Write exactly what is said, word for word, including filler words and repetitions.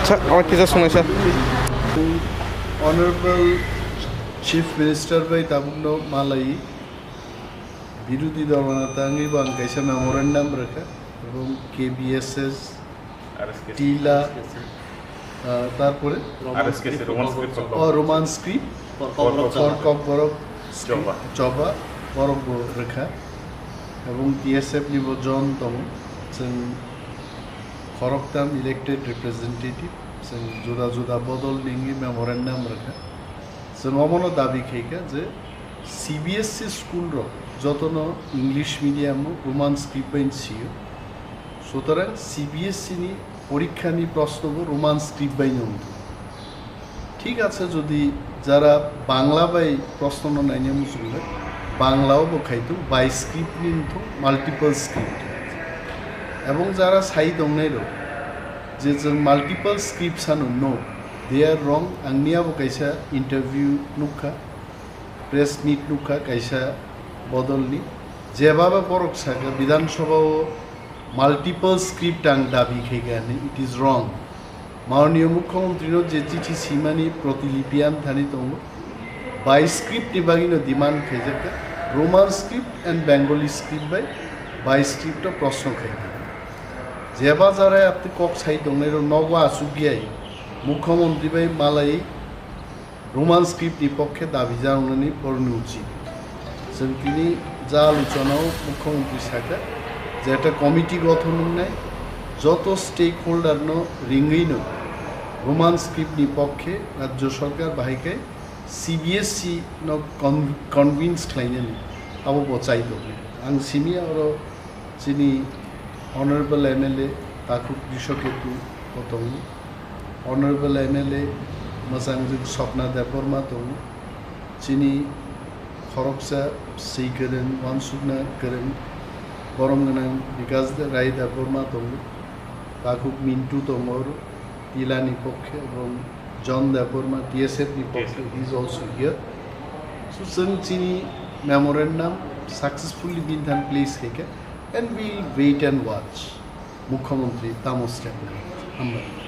Sir, আমার কিছু সময়, sir। Honorable Chief Minister bai tabukno malai, birodhi dol neta wngwi bo ang kaisa memorandum rwkha, ebong K B S S, Tila, ah, tarpore Roman script, Roman script, oh, Roman script, for Kokborok script, Choba, borok bo rwkha, ebong T S F ni bo John tongo, chwng khoroktham elected representative, chwng juda juda bodol ni wngwi memorandum rwkha. Chwng omono dabi khaikha je C B S E school rok jotono English medium o Roman script bai sio, sutorang C B S E ni porikha ni prosno bo Roman script bai no wngthung. Thik ache, jodi jara Bangla bai prosno no naina muchungle, Bangla o bo khaitung, bi script ni wngthung, multiple script. Ebong jara sai tongnai rok je chwng multiple script sano, no, they are wrong. Ang niya bo kaisa interview nukha, press meet nukha kaisa bodol ni, jeba ba borok saka Bidhan Sabha o multiple script ang dabi khaikha hinwi, it is wrong. Mananiya Mukhyamantri no je chithi simani protilipi amthani tongo, bi script ni bagwi no demand khaijakha, Roman script and Bengali script bai bi script o prosno khaikha. Jeba jarai apni kok sai tongnai rok nogo achukya Mukhyamantri bai malai Roman script ni pokkhe dabi janani porni uchit. Chwng tini ja alochonao Mukhyamantri sakha je ekta committee gothon wngnai, joto stakeholder no ringwi no Roman script ni pokkhe Rajya Sarkar bahai khe C B S E no con-, convince khlainani abo bo chai tongnai. Ang simi oro chini Honorable M L A Takhuk Rishoketu bo tongo, Honorable M L A mwchangjwk Swapna Debbarma tongo, chini khoroksa swi kwrwng, uansukna kwrwng, borom gwnang Bikas Rai Debbarma tongo, Takhuk Mintu tongo, Tila ni pokkhe, ebong John Debbarma, T S F ni pokkhe, he is also here. So, chwng chini memorandum successfully bini thani place khaikha, and we will wait and watch Mukhyamantri tamo step nai. Hambai.